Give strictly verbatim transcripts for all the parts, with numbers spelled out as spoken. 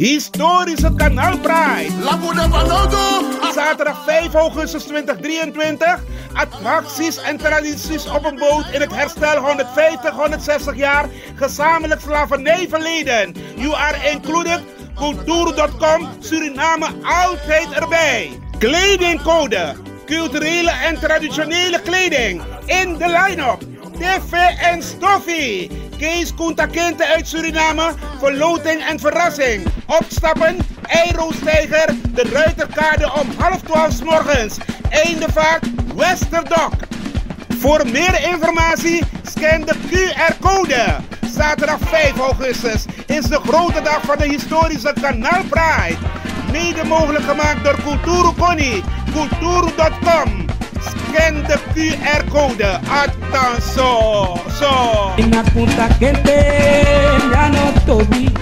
Historische Kanaal Pride. Lagu de Banogo. Zaterdag vijf augustus twintig drieëntwintig. Attracties en tradities op een boot in het herstel honderdvijftig, honderdzestig jaar gezamenlijk slavernijverleden. You are included. Cultuur punt com, Suriname altijd erbij. Kledingcode. Culturele en traditionele kleding in de line-up. Tv en Stoffie. Kees Kunta Kinte uit Suriname. Verloting en verrassing. Opstappen, Eiroostijger, de Ruiterkade om half twaalf 's morgens. Eindevaart, Westerdok. Voor meer informatie scan de Q R-code. Zaterdag vijf augustus is de grote dag van de historische Kanaal Pride. Mede mogelijk gemaakt door Kulturu Koni, kulturu punt com. Scan de Q R-code. Atanso, so. Ina punta kente, ya no tobi.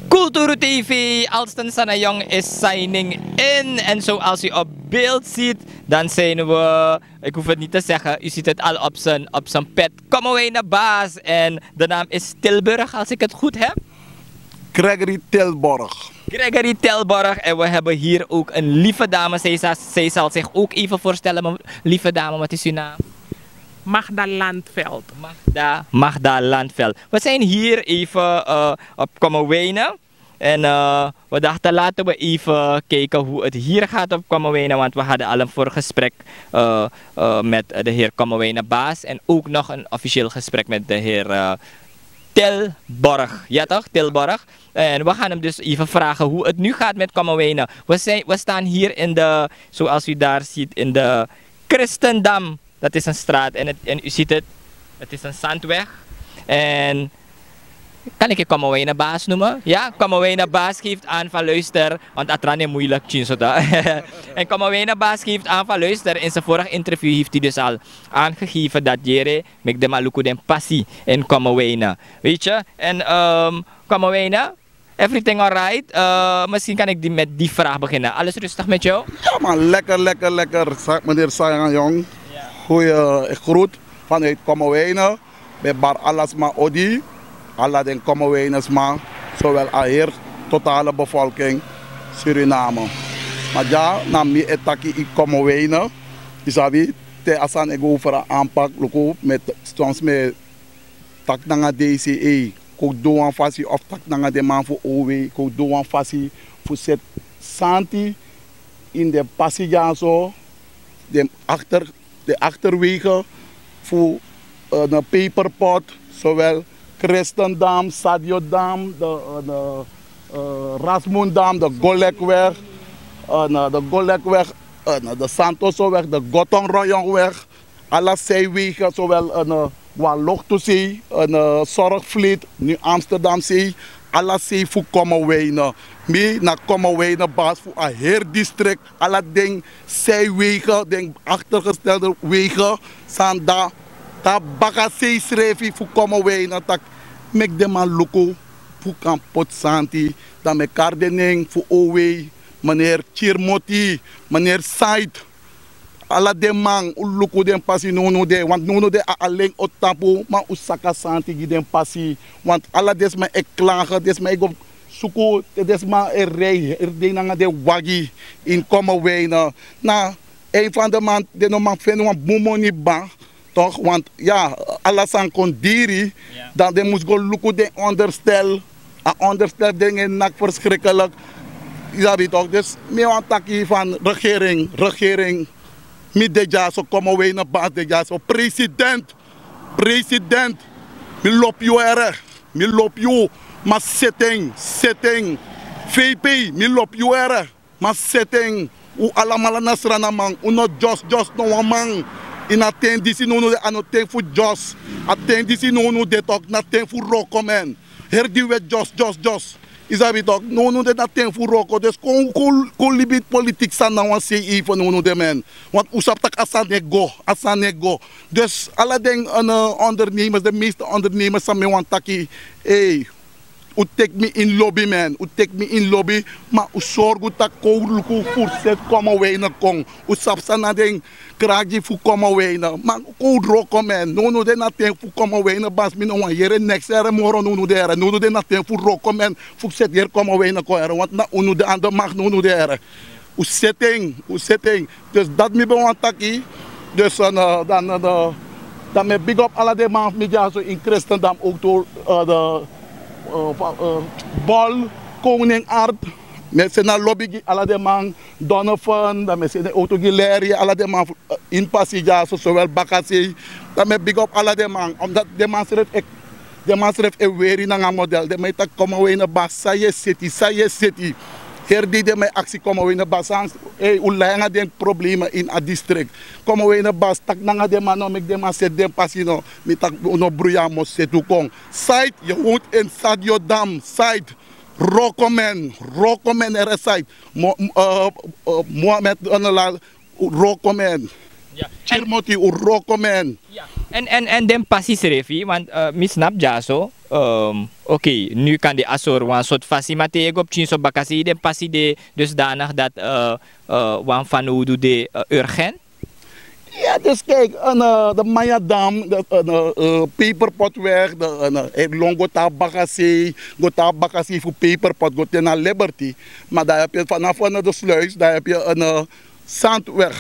Kulturu T V, Alston Sanayong is signing in. En zoals u op beeld ziet, dan zijn we, ik hoef het niet te zeggen, u ziet het al op zijn, op zijn pet. Komen wij naar Baas en de naam is Tilburg, als ik het goed heb. Gregory Tilborg. Gregory Tilborg. En we hebben hier ook een lieve dame. Zij zal, zij zal zich ook even voorstellen, me-, lieve dame, wat is uw naam? Magda Landveld. Magda, Magda Landveld. We zijn hier even eh, op Kommerwijnen. En eh, we dachten, laten we even kijken hoe het hier gaat op Kommerwijnen. Want we hadden al een voorgesprek eh, eh, met de heer Kommerwijnen Baas. En ook nog een officieel gesprek met de heer eh, Tilborg. Ja toch, Tilborg. En we gaan hem dus even vragen hoe het nu gaat met Kommerwijnen. We, zijn, we staan hier in de, zoals u daar ziet, in de Christendam. Dat is een straat en, het, en u ziet het, het is een zandweg. En kan ik je Kommerwijnen Baas noemen? Ja, Kommerwijnen Baas geeft aan van: luister, want a tra no e moeilijk, chinso ta. En Kommerwijnen Baas geeft aan van: luister, in zijn vorig interview heeft hij dus al aangegeven dat yere meki den man luku den pasi in Kommerwijnen. Weet je? En ehm Kommerwijnen, everything alright? Eh, misschien kan ik die, met die vraag beginnen. Alles rustig met jou? Ja man, lekker, lekker, lekker. Sa-, meneer Sayan Jong, goeie, ik groet vanuit Kommerwijnen. Bij Bar Alasma Odi, ala den Kommerwijnensma, zowel a heer totale bevolking Suriname. Maar ja, na mi e taki i Kommerwijnen, i sabi, te a sani e go over a aanpak, luku, met soms me taki nanga D C E, kon du wan fasi of taki nanga den man fu O W, kon du wan fasi fu seti santi in den pasi dyaso, den achter, den achterwegen fu eh, de Peperpot, zowel Christendam, Sadiodam, de eh, de eh, Rasmundam, de Golekweg, eh, de Golekweg, eh, de Santosoweg, de Gotonroyongweg. Ala zijwegen, zowel een eh, Gualoctosee, een eh, Zorgvliet, nu Amsterdamzee, ala zee fu Kommerwijnen. Mi na Kommerwijnen Baas fu a heri district, ala den zijwegen, den achtergestelde wegen, san de, de baka zee srefi fu Kommerwijnen, taki meki den man luku fu kan poti santi. Dan mi e kari den nen fu O W, meneer Chirmoti, meneer Said. Ala den man, un luku den pasi nownow de, want nownow de a alen o tapu, ma un saka santi gi den pasi. Want ala den sma e klage, den sma e go suku, te den sma e rei heri dei nanga den wagi in Kommerwijnen. Na een van de man, den no man feni wan bun moni kba, toch? Want ya, ala sani kon diri, dan den mus go luku den onderstel. A onderstel fu den e naki verschrikkelijk. I sabi toch, dus mi wani taki van regering, regering. Mi de dyaso, Kommerwijnen Baas de dyaso, president, president, mi lobi yu erg, mi lobi yu, ma seti en, seti en. V P, mi lobi yu erg, ma seti en. Un alamala na Sranaman, un no dyosi dyosi no wan man. Ini a ten disi nownu de a no ten fu dyos. A ten disi nownu de tok na ten fu wroko men. Heri di we dyos dyos dyos. Yu sabi tok nownu de na ten fu wroko dus kon kon libi politiki sani na wan sei ei fu nownu de men. Want un sabi tak' a sani e go a sani e go. Dus ala den ondernemers de meeste ondernemers san mi wani taki ei, un teki mi ini lobi men un teki mi ini lobi. Ma un sorgu tak' kon un luku fu seti komo wei na kon. Un sabi san na den kragi fu komo wei na ma kon un wroko men nownu de na ten fu komo wei na basi mi no wani yere neks here moro nownu de here nownu de na ten fu wroko men. Fu seti yere komo wei na kon here want na unu de anda maki nownu de here. Un seti en un seti en. Dus dati mi ben wani taki. Dus dan dan mi e bigi op ala den man fu mi dyaso ini kristendam owtu de bol koning art. Mi e seni a lobi gi ala den man. Donovan dan mi e seni owtu gi leri ala den man fu ini pasi dyaso sowel bakasei. Dan mi e bigi op ala den man omdati den man srefi e weri nanga model den man e taki komo wei na basi san yu e seti san yu e seti. Heri dei den man e aksi komo wei na basi san un lai nanga den problema ini a distrikt. Komo wei na basi taki nanga den man no meki den man seti den pasi no. Mi taki un no bruya a mus seti un kon. Side yu wont en sadi yu dam side. Rokomen rokomen ere side. Mohamed, rokomen. Tirmoti un rokomen. Èn den pasi srefi want mi snap dyaso. Okei nu kan de a sori wan sortu fasi ma te yu e go pikin so bakasei den pasi de dusdanig dati wan fanowdu de urgent. Ya dus kiki den manyadam, peperpotweg, lon go tan bakasei go tan bakasei fu peperpot go te na liberty. Ma dan yu abi yu fanafu de sluis dan yu abi yu santweg.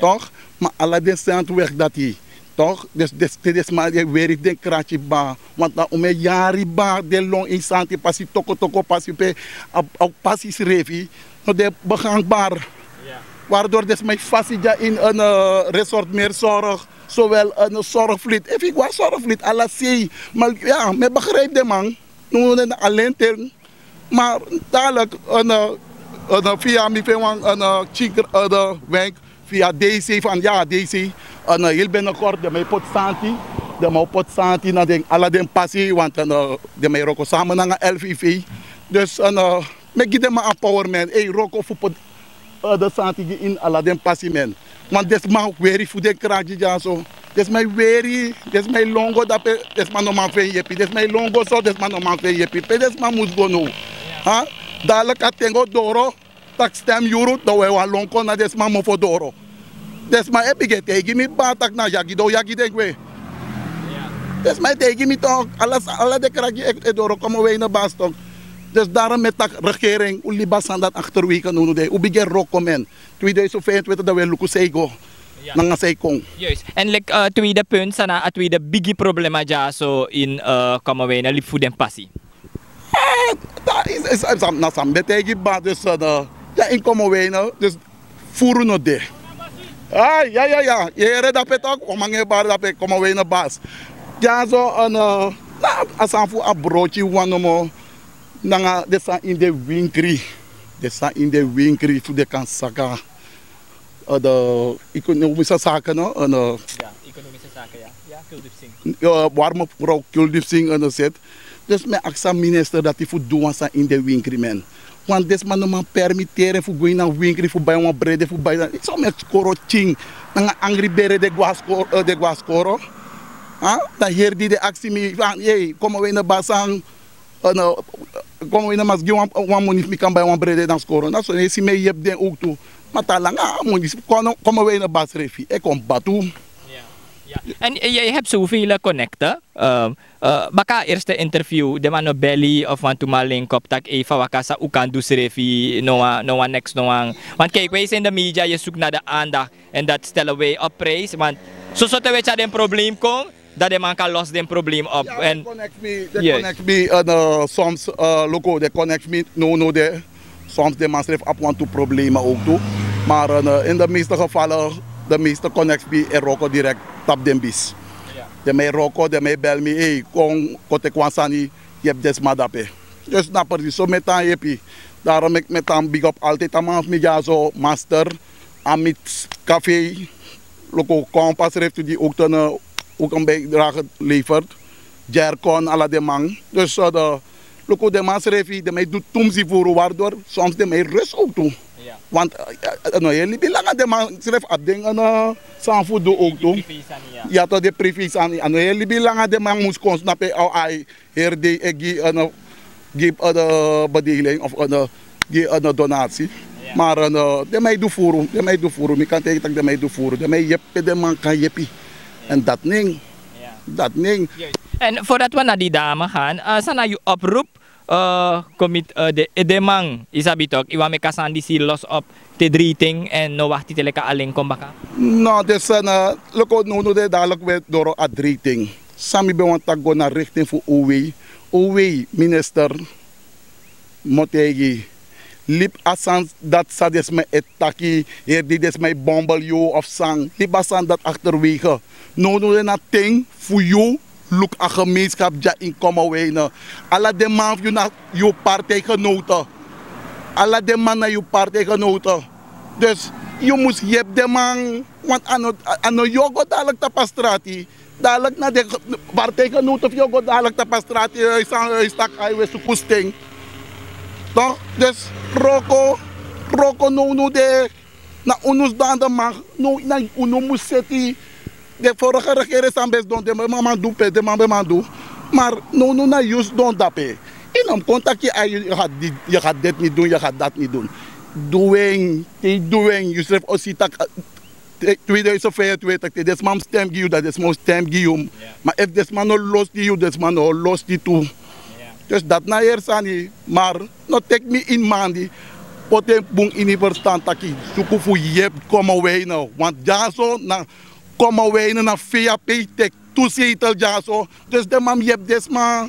Tok ma ala den santweg dati tok. Te den sma e weri fu den kraki kba. Want na un mi e yari kba den lon ini santi pasi tokotoko pasi pe a pasi srefi no de begankbar. Wari dori den sma e fasi dya ini resort meri sorg sowel sorgflit efu yu go na sorgflit ala sei. Ma ya mi e begripi den man. No no den na alen ten. Ma dalik fia mi feni wan kikri wenk fia dc fan ya dc. Hili ben na kort den man e poti santi den man o poti santi na den ala den pasi want den man e wroko sama nanga lvv. Dus mi e gi den man a powerman ei wroko fu poti den santi gi ini ala den pasi men. Want den sma weri fu den kragi dyaso. Den sma e weri den sma e lon go dape. Den sma no man feni yepi den sma e lon go so den sma no man feni yepi pe den sma mus go now? Dalik a ten go doro. Tak' stem yuru dan un e wani lon kon na den sma mofo doro. Den sma e bigin e taigi mi kba tak' na yagi dan un yagi den gwe. Den sma e taigi mi tok ala den kragi e doro komo wei na basi tok. Dus darom mi e taki regering un libi a sani dati akterweke nownu de un bigin e wroko men. Tweeduisend vijfentwintig dan un e luku san e go nanga san e kon. Èn leki tweede punt san na a tweede bigi problema dyaso ini komo wei na libi fu den pasi. Na san mi ben taigi baba dus ya ini komo wei na dus furu no de. Ai ya ya ya yu here dape tok wan man e bari dape komo wei na basi. Dyaso na a sani fu a broti wan nomo. Nanga den sani ini den winkri den sani ini den winkri fu den kan saka. De ekonomisa saka no. Warme vrouw kuldipsing en de set. Dus mi e aksi a minister dati fu du wan sani ini den winkri men. Want den sma no man permiteri en fu go ini a winkri fu bai wan brede fu bai sani so mi e skoro tyin. Nanga angri bere den go na skoro. Dan heri di den aksi mi fan yei komo wei na basan. Komo wei na mas gi wan moni fu mi kan bai wan brede na skoro na so yu e si mi e yepi den owtu. Ma tan langa a moni komo wei na basi srefi e kon batu. Èn yu e hebi sowfele konekte. Baka a erste interview den man no beli of wantu man link op tak' ei fa waka san un kan du srefi no wan neks no wan. Want kiki wi e si ini de media yu e suku na de andak. Èn dati stele wi op prijs want soso te wi e tyari den problem kon dan den man kan los den problem op. Den konekti mi soms luku den konekti mi nownow de. Soms den man srefi abi wantu problema owktu. Mar ini de meeste gefale de meeste konekti mi e wroko direkti tapu den bisi. Den man e wroko den man e beli mi ei kon kon teki wan sani. Yepi den sma dape. Dus na presi so mi e tan yepi. Darom meki mi e tan bigi op altid a man fu mi dyaso master. A mi kafei. Loko kompas reftu di ook ten ook een bijdrage levert. Jerkon ala den man. Dus loko den man srefi den man e du tumsi furu wardor soms den man e rus ook tu. Want no heri libi langa den man srefi abi den san fu du ook tu. Ya to de privé sani a no heri libi langa den man mus kon snapu en aw ai heri dei e gi en gi en bedeling of en gi en donasi. Maar den man e du furu den man e du furu mi kan teki tak' den man e du furu den man e yepi pe den man kan yepi. En dat nen dat nen. En fordat wan na di dame gan san na yu oproep komit de edeman yu sabi tok yu wan meki a sani disi los op te dri ting en no wakti te leki a alen kon baka. No dus loko nownow de dalik we doro a dri ting. San mi ben wani taki go na rikting fu owei owei minister, mi o taigi yu libi a sani dati san den sma e taki heri di den sma e bombel yu of san libi a sani dati akterwege. Nownow de na ten fu yu luku a gemeenskap dya ini komoweine. Ala den man fu yu na yu partijgenote. Ala den man na yu partijgenote. Dus yu mus yepi den man want a no yu o go dalik tapu a strati. Dalik na den partijgenote fu yu o go dalik tapu a strati yu san yu staki ai we suku sten. Tok dus wroko wroko nownow de na unu sidon anda man. Now na unu mus seti den vorige regering san ben sidon den man man du pe den man ben man du. Mar nownow na yu sidon dape. Yu no mus kon taki ai yu ga diti ni dun yu ga dati ni dun. Du wen te yu du wen yu srefi o si tak' tweeduizen vijfentwintig te den sma mus stem gi yu dan den sma o stem gi yu. Ma efu den sma no losi gi yu den sma no o losi gi tu. Dus dati na heri sani. Mar no teki mi ini mandi poti en bun ini ferstan taki suku fu yepi komoweine. Want dyaso na komoweine na fei a pe yu teki tu seitel dyaso. Dus den man mus yepi den sma.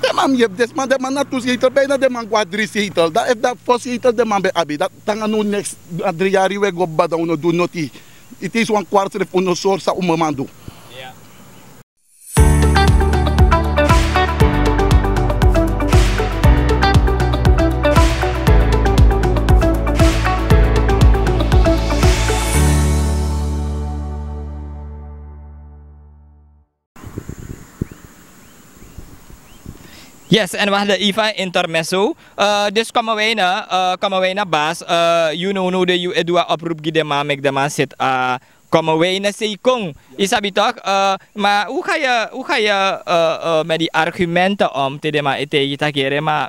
Den man mus yepi den sma den man na tu seitel beina den man go na dri seitel dan efu dati fo seitel den man ben abi dati nanga now neks na dri yari yu e go baba dan un no du noti. Iti isi wan kwart srefi un no sori san un man man du. Yes en wahde ifa intermeso. Dus komoweina komoweina bas yu nownow de yu e du a oproep gi den man meki den man seti a komoweina sei kon. Yu sabi tok? Ma un ga yu un ga yu met di argumente om te den man e taigi yu tak' yere ma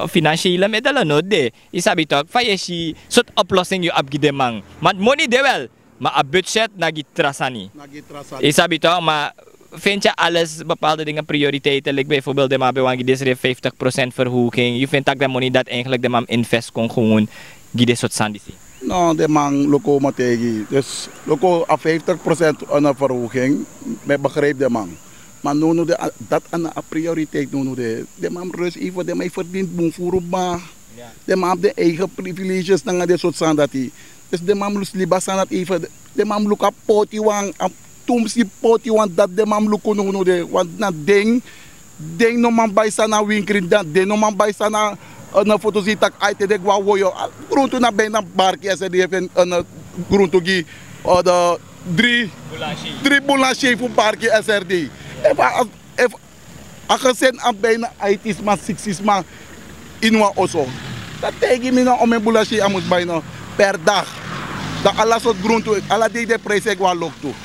finansiele middele no de. Yu sabi tok fa yu e si sortu oplosing yu abi gi den man? Ma moni de wel. Ma a budget na gi tra sani. Yu sabi tok ma findi yu ales bepaalde dingen prioriteiten leki bijvoorbeeld den man ben wani gi disrefi vijftig prosent verhoging yu findi tak' den moni dati eigenlik den man mus invest kon gewon gi den sortu sani disi. No den man luku mi o taigi yu dus luku a vijftig prosent na verhoging. Mi e begripi den man. Ma nownow de dati a na a prioriteit nownow de den man mus rus even den man e ferdini bun furu ma den man abi den eigen privileges nanga den sortu sani dati. Dus den man mus libi a sani dati even den man mus luku a poti wan a tumsi poti wan dati den man mus luku nownow de want na den den no man bai sani na winkri dan den no man bai sani na foto si tak' ai te den gwe a woyo. Gruntu na ben na barki srd fu en gruntu gi dri dri bun na sei fu barki srd. Efu a gesin abi bai na aiti sma siksi sma ini wan oso. Dan taigi mi na omen bun na sei a mus bai no per dag. Dan ala sortu gruntu ala dei den prijsi e gwe a loktu.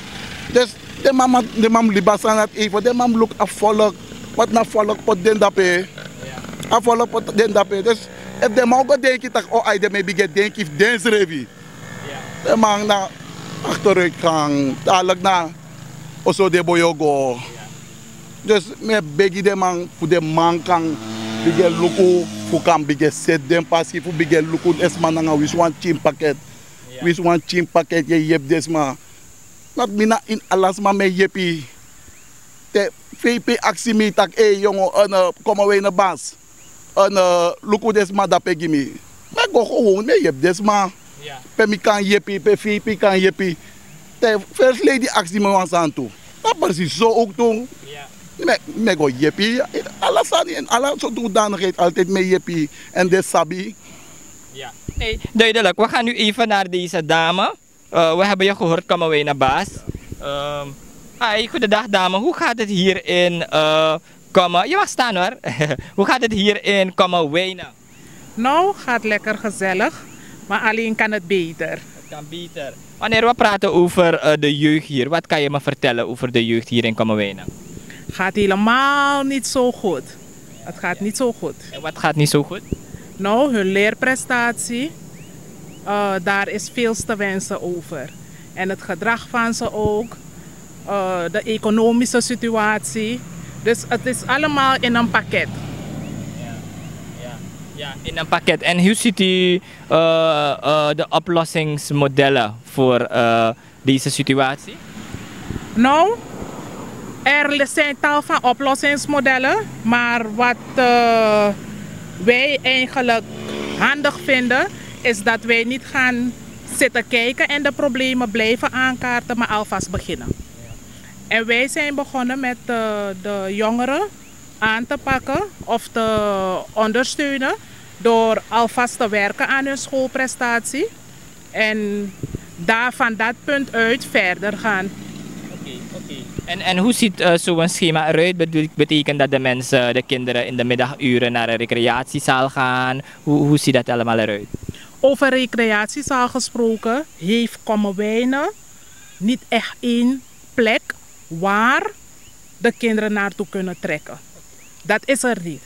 Dus den man mus libi a sani dati even den man mus luku a volk. Wati na volk poti den dape. A volk poti den dape dus efu den man o go denki tak' o ai den man e bigin e denki fu densrefi. Den man na akteruitgang dalik na oso den boi o go. Dus mi e begi den man fu den man kan bigin e luku fu kan bigin e seti den pasi fu bigin e luku den sma nanga winsi wan pikin paket. Winsi wan pikin paket yu e yepi den sma. Dati mi na ini ala sma mi e yepi. Te fei pe aksi mi tak' ei yongo komoweine bas. Luku den sma dape gi mi. Mi e go gewon mi e yepi den sma. Pe mi kan yepi pe fei pe yu kan yepi. Te fersi lei di aksi mi wan sani tu. Na presisi so owktu. Mi e go yepi ala sani èn ala sortu danigheid altidi mi e yepi. Èn den sabi. Duidelik we gan nu even nari dese dame. Eh, we hebben je gehoord, Kommerwijnen Baas. Ehm, hi, goedendag dame. Hoe gaat het hier in eh Kommerwijnen? Je mag staan hoor. Hoe gaat het hier in Kommerwijnen? Nou, gaat lekker gezellig, maar alleen kan het beter. Het kan beter. Wanneer we praten over eh, de jeugd hier, wat kan je me vertellen over de jeugd hier in Kommerwijnen? Gaat helemaal niet zo goed. Het gaat niet zo goed. En wat gaat niet zo goed? Nou, hun leerprestatie, eh, daar is veel te wensen over. En het gedrag van ze ook, eh, de economische situatie. Dus het is allemaal in een pakket. Ja, ja, ja, in een pakket. En hoe ziet u eh, eh, de oplossingsmodellen voor eh, deze situatie? Nou, er zijn tal van oplossingsmodellen, maar wat eh, wij eigenlijk handig vinden, is dat wij niet gaan zitten kijken en de problemen blijven aankaarten, maar alvast beginnen. En wij zijn begonnen met eh, de jongeren aan te pakken of te ondersteunen door alvast te werken aan hun schoolprestatie en daar van dat punt uit verder gaan. Oké, oké. En, en hoe ziet eh, zo'n schema eruit? Bedoel, betekent dat de mensen, de kinderen in de middaguren naar een recreatiezaal gaan? Hoe, hoe ziet dat allemaal eruit? Over recreatiezaal gesproken, heeft Kommerwijnen niet echt één plek waar de kinderen naartoe kunnen trekken. Dat is er niet.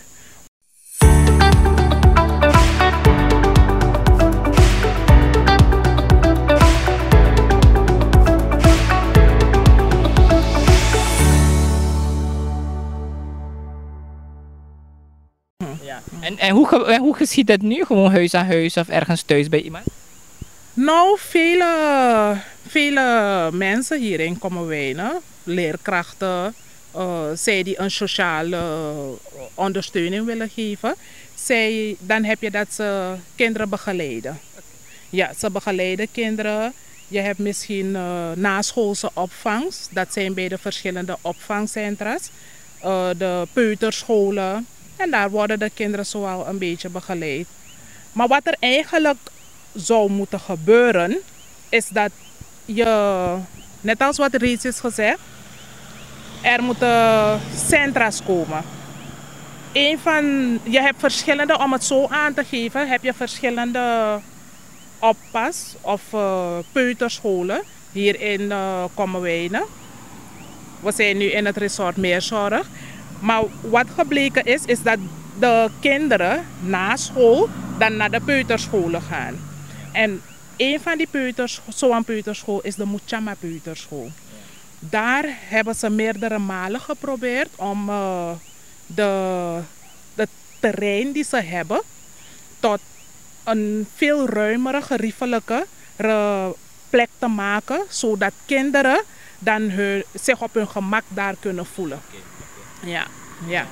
Ja. En, en hoe, ge- en hoe geschiet het nu? Gewoon huis aan huis of ergens thuis bij iemand? Nou, vele, vele mensen hierin komen wenen. Leerkrachten, eh, zij die een sociale ondersteuning willen geven. Zij, dan heb je dat ze kinderen begeleiden. Ja, ze begeleiden kinderen. Je hebt misschien eh, naschoolse opvangs. Dat zijn bij de verschillende opvangcentra's. Eh, de peuterscholen. En daar worden de kinderen zoal een beetje begeleid. Maar wat er eigenlijk zou moeten gebeuren, is dat je, net als wat reeds is gezegd, er moeten centra's komen. Een van, je hebt verschillende, om het zo aan te geven, heb je verschillende oppas- of eh, peuterscholen hier in eh Kommerwijnen. We zijn nu in het resort Meerzorg. Maar wat gebleken is, is dat de kinderen na school dan naar de peuterscholen gaan. En een van die peuters, zo'n peuterschool is de Muchama Peuterschool. Daar hebben ze meerdere malen geprobeerd om eh, de, het terrein die ze hebben tot een veel ruimere, geriefelijkere plek te maken, zodat kinderen dan hun, zich op hun gemak daar kunnen voelen. Ja, ja.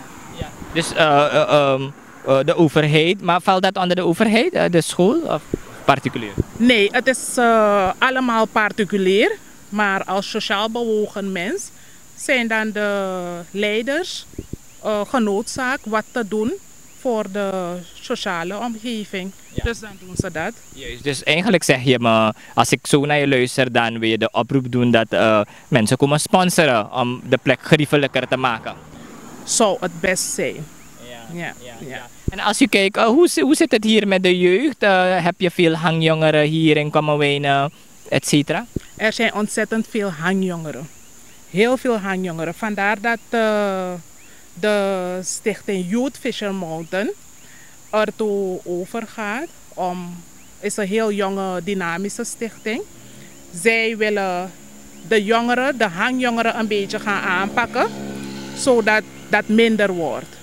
Dus eh, eh, ehm, eh, de overheid, maar valt dat onder de overheid, eh, de school of particulier? Nee, het is eh, allemaal particulier, maar als sociaal bewogen mens zijn dan de leiders eh, genoodzaakt wat te doen voor de sociale omgeving. Dus dan doen ze dat. Juist, dus eigenlijk zeg je me, als ik zo naar je luister, dan wil je de oproep doen dat eh, mensen komen sponsoren om de plek geriefelijker te maken. Zou het best zijn. Ja, ja, ja. En als u kijkt, eh, hoe, zi- hoe zit het hier met de jeugd? Eh, heb je veel hangjongeren hier in Kommerwijnen, et cetera? Er zijn ontzettend veel hangjongeren. Heel veel hangjongeren. Vandaar dat eh, de stichting Youth Fisher Mountain ertoe overgaat om, is een heel jonge dynamische stichting. Zij willen de jongeren, de hangjongeren een beetje gaan aanpakken, zodat dat minder wordt.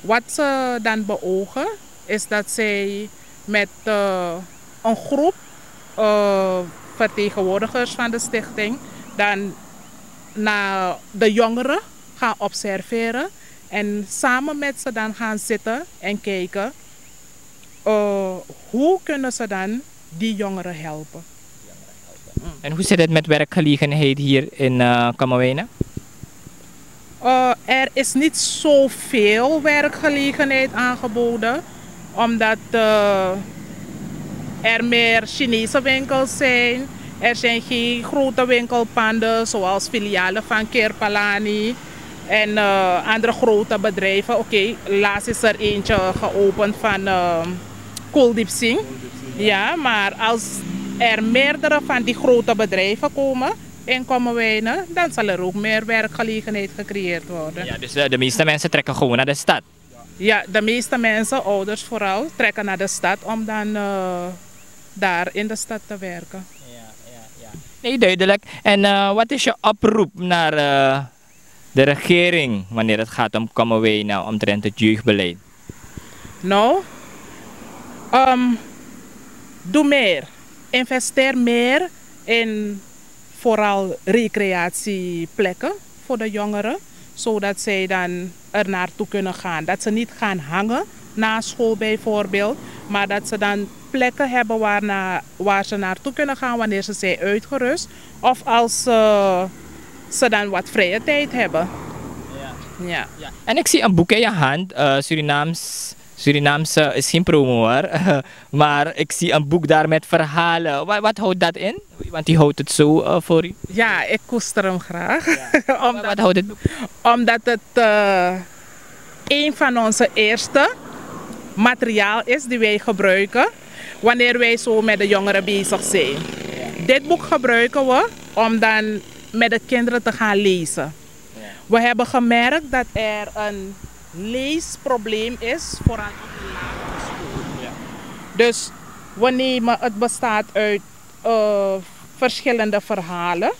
Wat ze dan beogen, is dat zij met eh, een groep eh, vertegenwoordigers van de stichting dan naar de jongeren gaan observeren en samen met ze dan gaan zitten en kijken eh, hoe kunnen ze dan die jongeren helpen. En hoe zit het met werkgelegenheid hier in eh Kommerwijnen? Eh, er is niet zoveel werkgelegenheid aangeboden, omdat eh, er meer Chinese winkels zijn Er zijn geen grote winkelpanden zoals filialen van Kirpalani en eh, andere grote bedrijven. Oké, laatst is er eentje geopend van eh Kuldeep Singh. Ja, maar als er meerdere van die grote bedrijven komen in Kommerwijnen, dan zal er ook meer werkgelegenheid gecreëerd worden. Ja, dus eh, de meeste mensen trekken gewoon naar de stad. Ja, de meeste mensen, ouders vooral, trekken naar de stad om dan eh, daar in de stad te werken. Ja, ja, ja. Nee, duidelijk. En eh, wat is je oproep naar eh, de regering wanneer het gaat om Kommerwijnen omtrent het jeugdbeleid? Nou, ehm, doe meer. Investeer meer in vooral recreatieplekken voor de jongeren, zodat zij dan er naartoe kunnen gaan. Dat ze niet gaan hangen na school bijvoorbeeld, maar dat ze dan plekken hebben waarna, waar ze naartoe kunnen gaan wanneer ze zijn uitgerust of als eh, ze dan wat vrije tijd hebben. Ja. Ja. Ja. En ik zie een boek in je hand, eh, Surinaams. Surinaamse is geen promo hoor. Maar ik zie een boek daar met verhalen. Wat, wat houdt dat in? Want u houdt het zo eh, voor u. Ja, ik koester hem graag. Ja. Omdat, wat houdt het boek? Omdat het eh, een van onze eerste materiaal is die wij gebruiken wanneer wij zo met de jongeren bezig zijn. Dit boek gebruiken we om dan met de kinderen te gaan lezen. We hebben gemerkt dat er een leesprobleem is, vooral op de lagere school. Dus we nemen, het bestaat uit eh, verschillende verhalen.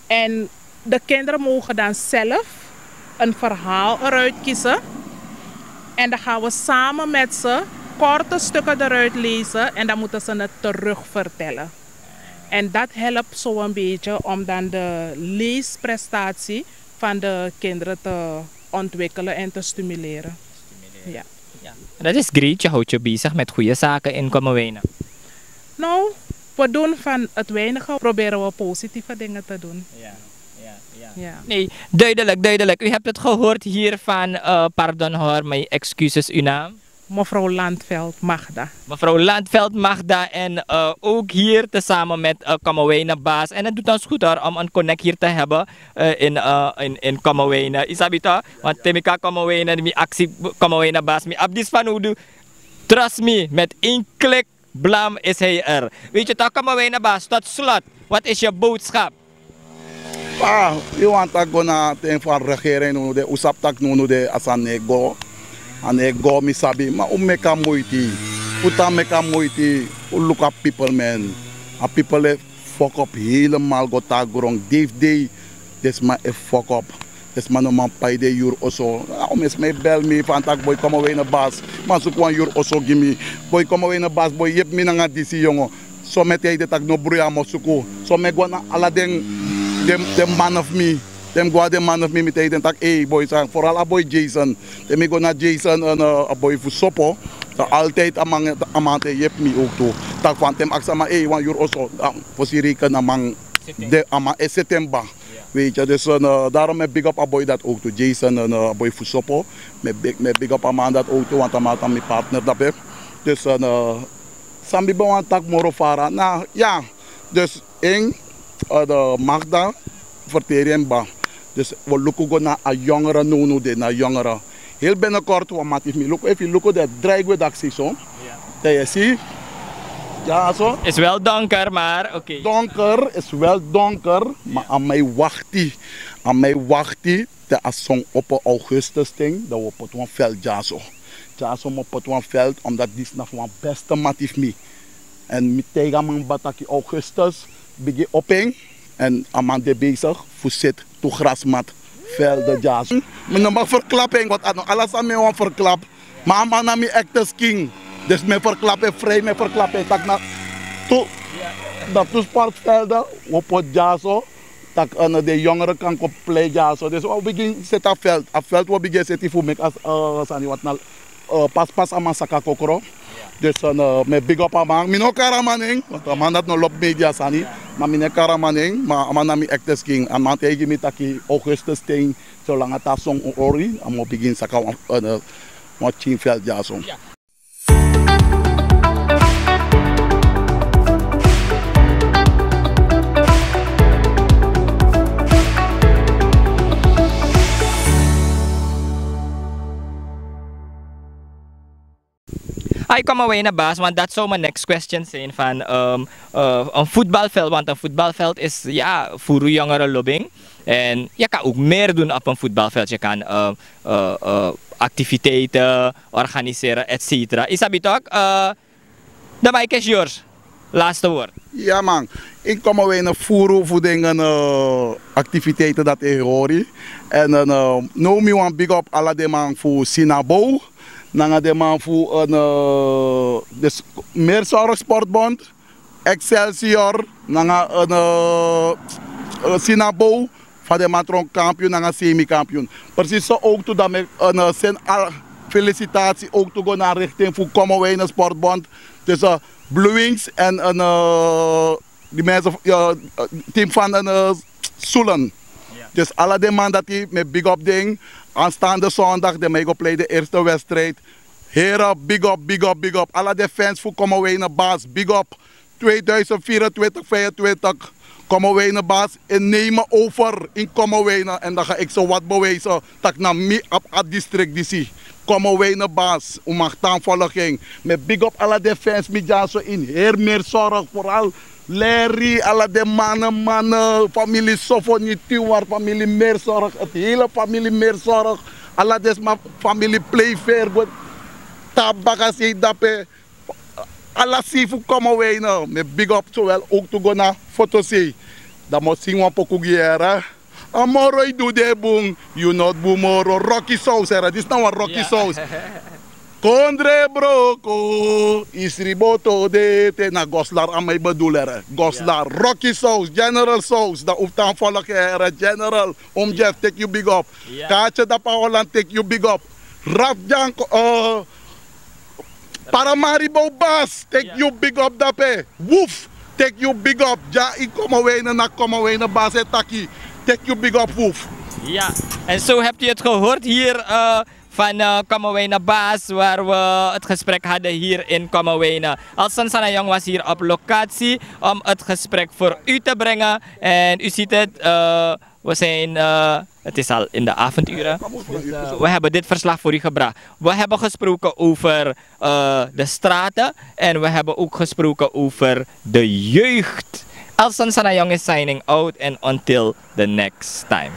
En de kinderen mogen dan zelf een verhaal eruit kiezen. En dan gaan we samen met ze korte stukken eruit lezen en dan moeten ze het terugvertellen. En dat helpt zo een beetje om dan de leesprestatie van de kinderen te ontwikkelen en te stimuleren. Ja. Ja. Dat is great, je houdt je bezig met goede zaken in Kommerwijnen. Nou, we doen van het weinige, proberen we positieve dingen te doen. Ja, ja, ja. Ja. Nee, duidelijk, duidelijk. U hebt het gehoord hier van, eh, pardon hoor, mijn excuses, uw naam? Mevrouw Landveld Magda. Mevrouw Landveld Magda en eh, ook hier tezamen met eh Kommerwijnen Baas. En het doet ons goed hoor om een connect hier te hebben eh, in, eh, in, in Kommerwijnen. Isabita, want te mi kan Kommerwijnen, mi actie Kommerwijnen Baas, mi abdis van Udu. Trust me, met één klik, blam, is hij er. Weet je toch, Kommerwijnen Baas, tot slot, wat is je boodschap? Ah, yu wani taki go na ten fu a regering, no no de, un sabi taki no no de, a sani no e go. A no e go, mi sabi, ma un meki a moiti. Un tan meki a moiti, un luku a pipel, man. A pipel e fokop helemaal go tan a gron. Dei fu dei den sma e fokop. Den sma no man pai den yuru oso. A un, mi sma e bel mi fan taki boi Kommerwijnen Baas, man suku wan yuru oso gi mi. Boi Kommerwijnen Baas, boi yepi mi nanga disi yongo. Somete ede taki no bruya mo suku. So mi e go na ala den, den, den man fu mi. Den mi go na den man fu mi, mi taigi den taki ei boi san, vooral a boi Jason. Te mi go na Jason, a boi fu Sopo, dan altijd a man, a man te yepi mi ook tu. Taki fan te mi aksi a man ei wan yuru oso, dan fosi reken a man de, a man e seti en kba. Weet je, dus eh, daarom mi e big up a boi dat ook tu, Jason, eh, a boi fu Sopo. Mi e big, mi e big up a man dat ook tu, want a man tan mi partner dape. Dus eh, san mi ben wani taki moro fara na, ya. Dus en, eh, de Magda verteri en kba. Dus we luku go na a jongere, no no de na jongere. Heel binnenkort wan mati fu mi luku, efu yu luku de drai gwe daksi so. Dan yu e si. Ya so. Is wel donker, maar oké. Donker, is wel donker, maar a man e wakti. A man e wakti te a son opo augustus ten, dan we poti wan veld dyaso. Dyaso mi o poti wan veld, omdat disi na fu wan beste mati fu mi. En mi taigi a man kba taki augustus bigin opo en. En a man de bezig fu seti tu grasmat, velden dyaso. Mi no mag verklapu en, want a no ala san mi e wani verklapu. Ma a man na mi echte skin. Dus mi e verklapu en vrij, mi e verklapu en taki na tu, na tu sport velden we o poti dyaso. Taki eh, den jongere kan kon plei dyaso. Dus we o bigin seti a veld. A veld we o bigin e seti fu meki a eh, sani, want na eh, pas pas a man saka kokro. Dus eh, mi e big up a man. Mi no kari a man nen, want a man dati no lobi media sani. Ma mi no e kari a man nen, ma a man na mi echte skin. A man taigi mi taki augustus ten, solanga te a son o ori, a man o bigin saka wan, eh, wan pikin veld dyaso. Ai, kom maar wijnen, baas, want dat zou mijn next question zijn van, ehm, eh, een voetbalveld. Want een voetbalveld is, ja, voor jongeren lobbying. En je kan ook meer doen op een voetbalveld. Je kan, eh, eh, eh, activiteiten organiseren, et cetera. Isabi toch? Eh, de mic is yours. Laatste woord. Ya man, in Kommerwijnen furu fu den, eh, activiteiten dat e hori. En, eh, now mi wani big up ala den man fu Sinabo. Nanga den man fu, eh, de s-, Meerzorg Sportbond, Excelsior, nanga, eh, eh, Sinabo. Fa den man tron kampioen nanga semikampioen. Precies zo ook tu dan mi, eh, send al felicitatie ook tu go na richting fu Kommerwijnen Sportbond. Tussen Blue Wings en, eh, die mensen, eh, team van, eh, Soelen. Ja. Dus ala den man dati mi big up den. Aanstaande zondag den mi go play de eerste wedstrijd. Heren, big up, big up, big up. Ala den fans fu Kommerwijnen, baas, big up. Tweeduizend vierentwintig, vijfentwintig, Kommerwijnen, baas, in nemen over in Kommerwijnen. En dan ga ik ze wat bewijzen dat na mi op het district disi. Kommerwijnen, baas, un mag tan volging. Mi big up ala den fans, mi dyaso in heel Meerzorg, vooral Larry, ala den mannen, mannen, familie Sofoni Tiwar, familie Meerzorg, het hele familie Meerzorg, ala den sma, familie Playfair, go tabaka sei dape. Ala sei fu Kommerwijnen, mi big up zowel ook tu go na Fotosei. Dan mi o singi wan poku gi yere. A moro yu du de bun, yu no du moro. Rocky Saus, heren, disi na wan Rocky Saus. Kondre broko, isri boto de te na Goslar a mi e bedoel, heren. Goslar, Rocky Saus, General Saus, dan un tan volging, heren, General, Oom Jeff, take you big up. Kaatje Dapa Holland, take you big up. Raf Janko, eh, Paramaribo, baas, take you big up dape. Woef, take you big up. Dya in Kommerwijnen, na Kommerwijnen baas e taki. Take you big up, Woef. Ja, en zo hebt u het gehoord hier, eh, van, eh, Kommerwijnen baas, waar we het gesprek hadden hier in Kommerwijnen. Elson Sanayong was hier op locatie om het gesprek voor u te brengen. En u ziet het, eh, We zijn, eh, het is al in de avonduren. Dus, eh, we hebben dit verslag voor u gebracht. We hebben gesproken over, eh, de straten en we hebben ook gesproken over de jeugd. Elson Sanayong is signing out and until the next time.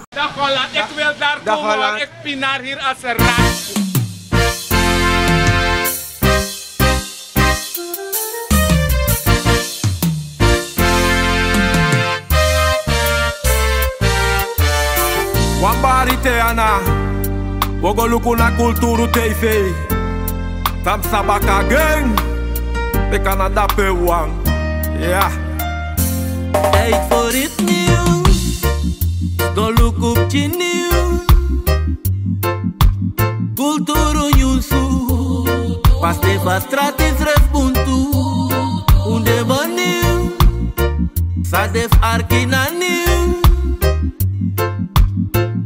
Dag Holland, ik wil daar komen, want ik pinaar hier als een rat. Wan bari te ana, wo go luku na Kulturu T V. Tam sabaka gen, te kana dape wan. Ya. Tijd voor iets nieuws, go luku pikin nieuws. Kulturu nyunsu, paste fa strati srefi buntu. Un de benieuwd, san de fu arki na nieuw.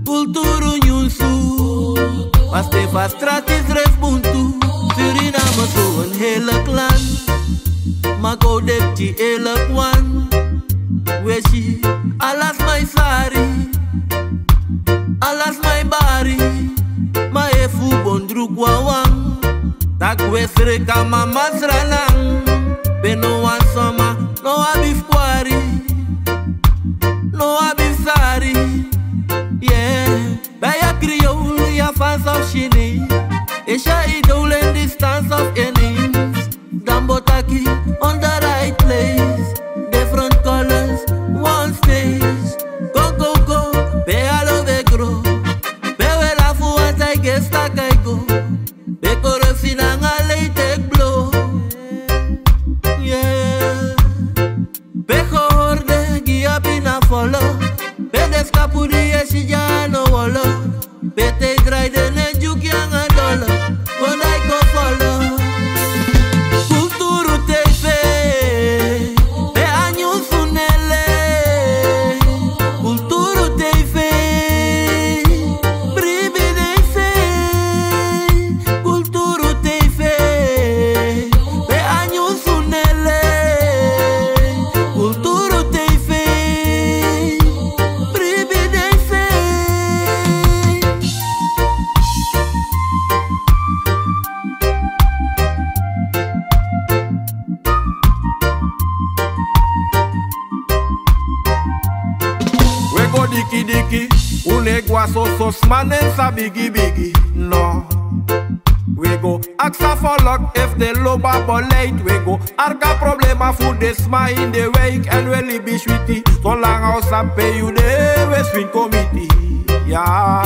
Kulturu nyunsu, paste fa strati srefi buntu. Suriname so een heerlijk land, ma go depti eerlijk wan. We si ala sma e sari, ala sma e bari, ma efu bon druku wawan. Taki we sreka mama sranan, pe no wan soma no abi fu kwari, no abi fu sari. Yeah. Ben je Creool, ja, van South Chine. Is je idool in distance of ineens? Dan botaki on the right place. Different colors, one space. Go, go, go, ben alo we grow. Ben we lafu want I guess dat I go. Ben corruptie nanga lei take blow. Yeah. Soso sma nen sa bigi bigi, no. We go aksa folok efu den lobi a beleid. We go arki a problema fu den sma ini den wijk. Èn we libi switi solanga un sabi pe yu de, we swinkomiti. Ya.